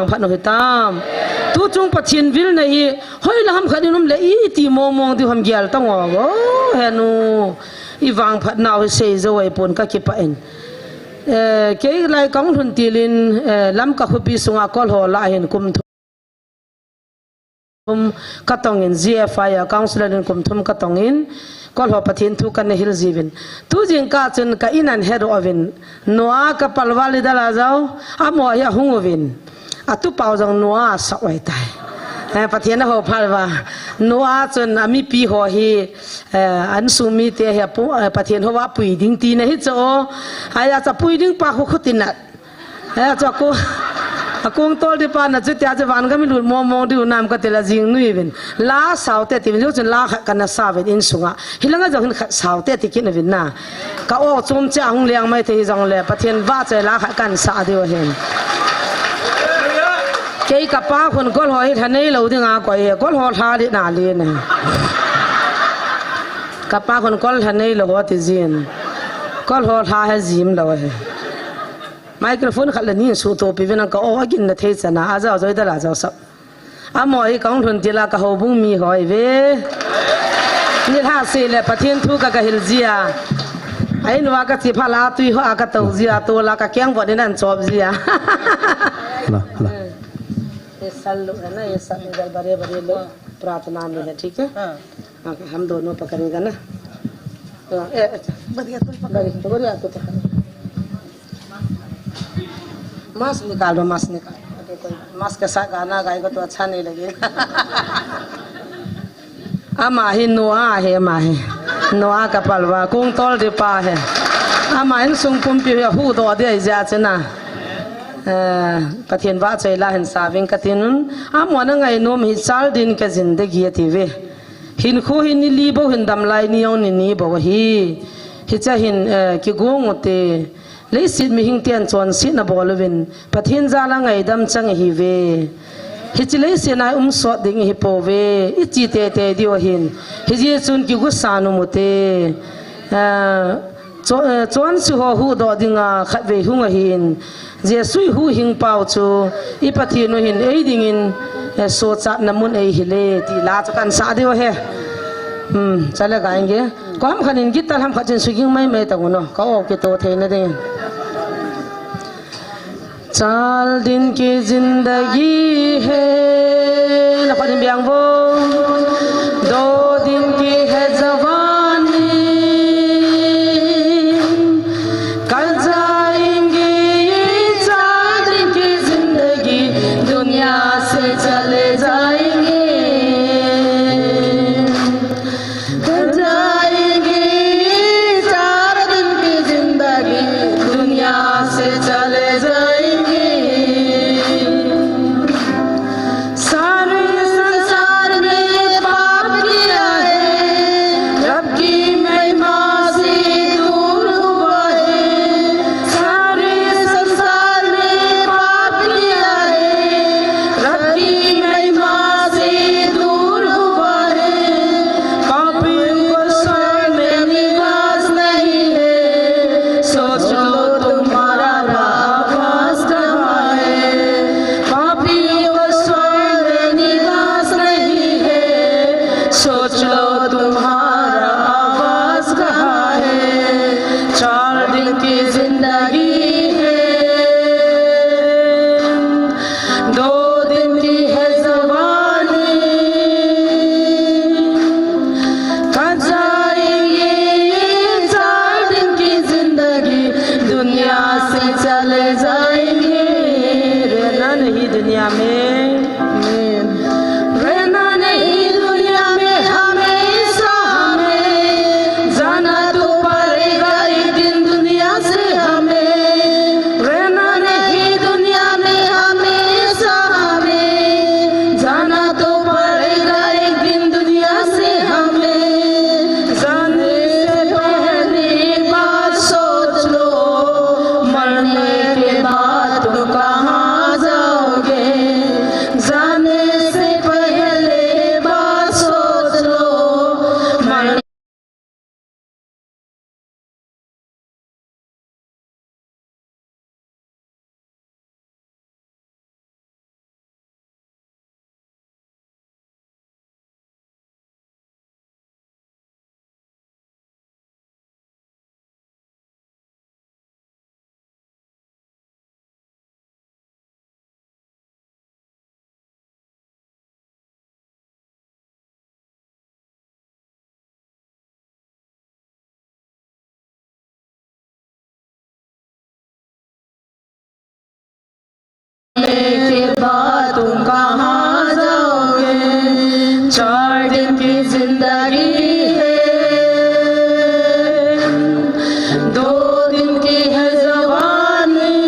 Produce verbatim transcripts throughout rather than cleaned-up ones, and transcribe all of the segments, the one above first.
Vangphat u hitam. Tu chung Pathen vilna hi, hoilang ham khat in um le iti mong mong diu ham gel tang o. O, henu. I vangphat nau hi sei jou ahi pon ka kipah in. Eh, kei lai kong lhun til in, eh, Lamka khopi sunga kol ho lah hin kum thum ka tong in, G F I a councillor in kum thum ka tong in, kol ho Pathen thu ka na hil jiuvin. Tu jingkah chun ka in an he doh uvin. Noah ka palval i dal a jao, amaho hi ahung uvin. A tupau jong Noah a sah u ahi tai. Eh, Pathen a ho phalval. Noah chun a mipi ho hi, eh, an sung mite hi apu, eh, Pathen hou a pui ding tina hi chu o. Ahi a chu pui ding pa khu khu tina. Eh, chu a kong, a kong tol di pa na chu tia chu van ka mi lut mong mong diu nam ka ti la jing nui uvin. La sao te ti uvin, jou chun la khat ka na sa uvin in sunga. Hilanga jong hin khat sao te ti kit uvin na. Ka o chom che a hung leng mai thei hi jong le, Pathen vahchoi la khat kan sa diu ahin. Kei ka pa khun kol ho hi lha nei lou ding a koi hi, kol ho lha di na li ne. Ka pa khun kol lha nei lou ho ti jin. Kol ho lha he jim lou he. Microphone khat le ni in suhtoh pi uvin ang ka o a gin na thei chana, a jao joi dal a jao sap. Amaho hi kong lhun til a ka houbung mi ho ahi ve. Nilhah seh le Pathen thu ka ka hil jia. A in uva ka chi phat la tui ho a ka tou jia, tol a ka keng vot in an chop jia. Hala, hala. ये सर लोग है ना, ये सब इधर बड़े बड़े लोग प्रार्थना में है, ठीक है? हाँ। हाँ, हम दोनों पकड़ेगा ना। हाँ, ए, अच्छा। बढ़िया, तुम पकड़। बढ़िया, बढ़िया, तू पकड़। Mask निकाल दो, mask निकाल दो। देखो, mask के साथ गाना गाएगा तो अच्छा नहीं लगेगा। Ama hi Noah ahi, ama hi. Noah ka palval, kong tol di pa ahi. Ama insung pumpi hi ahuhdoh di ahi jeh chun a. Eh, Pathen vahchoi la hin sa uving ka tin un. Amaho na ngainom hi चार दिन की ज़िंदगी ati uve. Hinkho hi ni li bou hin dam lai, ni jong ni ni bou ahi. Hiche hin, eh, kigong u hite. Leiset mihing ten chonsetna bol uvin, Pathen jal a ngaidam chang ihi uve. Hiche leiset a i um sot ding ihi pouve, i chi teitei diu ahin. Hijeh chun kigosa nom u hite. Ah, cho-, eh, chonse ho huhdoh dinga khatvei hung ahin. Jesu i huhhing pau chu i Pathen u hin ei dingin, eh, sochatna mun eihil e, ti la chu kan sa diu ahi. Hmm, चलेगा आएंगे. Kom khat in guitar ham khat chun suging mai mai ta u no. Ka o kito theina ding. चार दिन की ज़िंदगी है. Na khat in biang vo. दो दिन की है जवानी. कल जाएंगे ये चार दिन की ज़िंदगी, दुनिया से चले जाएंगे. जाएंगे चार दिन की ज़िंदगी, दुनिया से चले जाएंगे. सारे संसार में पाप किया है, रब की महिमा से दूर हुआ है. सारे संसार में पाप किया है, रब की महिमा से दूर हुआ है. पापियों को स्वर्ग में निवास नहीं है, सोच लो तुम्हारा आवास कहाँ है. पापियों को स्वर्ग में निवास नहीं है, सोच लो तुम्हारा आवास कहाँ है. चार दिन की ज़िंदगी है, दो दिन की है जवानी. कहाँ जाएंगे ये चार दिन की ज़िंदगी, दुनिया से चले जाएंगे. रहना नहीं दुनिया में. रहना नहीं दुनिया में हमेशा हमें, जाना तो पड़ेगा एक दिन दुनिया से हमें. रहना नहीं दुनिया में हमेशा हमें, जाना तो पड़ेगा एक दिन दुनिया से हमें. जाने से पहले एक बार सोच लो, मरने के बाद तुम कहाँ जाओगे? के बाद तुम कहाँ जाओगे? चार दिन की जिंदगी है, दो दिन की है जवानी।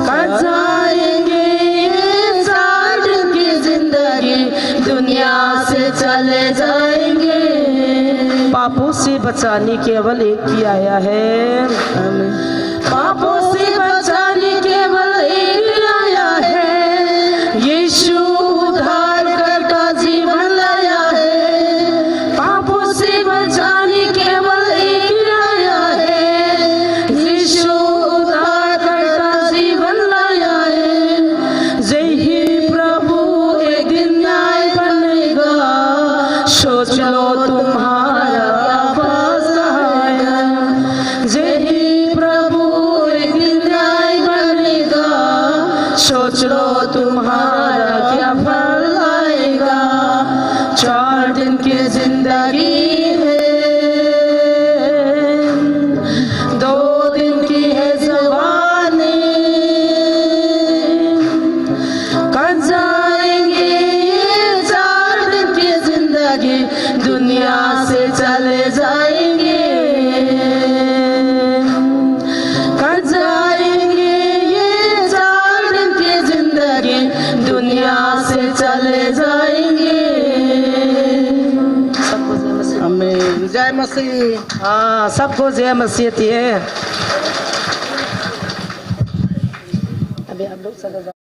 कट जाएंगे ये चार दिन की जिंदगी, दुनिया से चले जाएंगे। पापों से बचाने केवल एक ही आया है। पापों से बचाने केवल एक आया है। यीशु उद्धार करता जीवन लाया है। पापों से बचाने केवल एक आया है। यीशु उद्धार करता जीवन लाया है। जय ही प्रभु एक दिन न्याय बनेगा। सोच लो तुम्हारा क्या फल आएगा। जय ही प्रभु एक दिन न्याय बनेगा। सोच लो तुम्हारा क्या फल आएगा। चार दिन की जिंदगी है, दो दिन की है जवानी। कट जाएंगे ये चार दिन की जिंदगी, दुनिया से चले जाएंगे। कट जाएंगे ये चार दिन की जिंदगी, दुनिया से चले जाएंगे। आमीन। जय मसीह। हाँ, सबको जय मसीह दिए। अभी आप लोग सब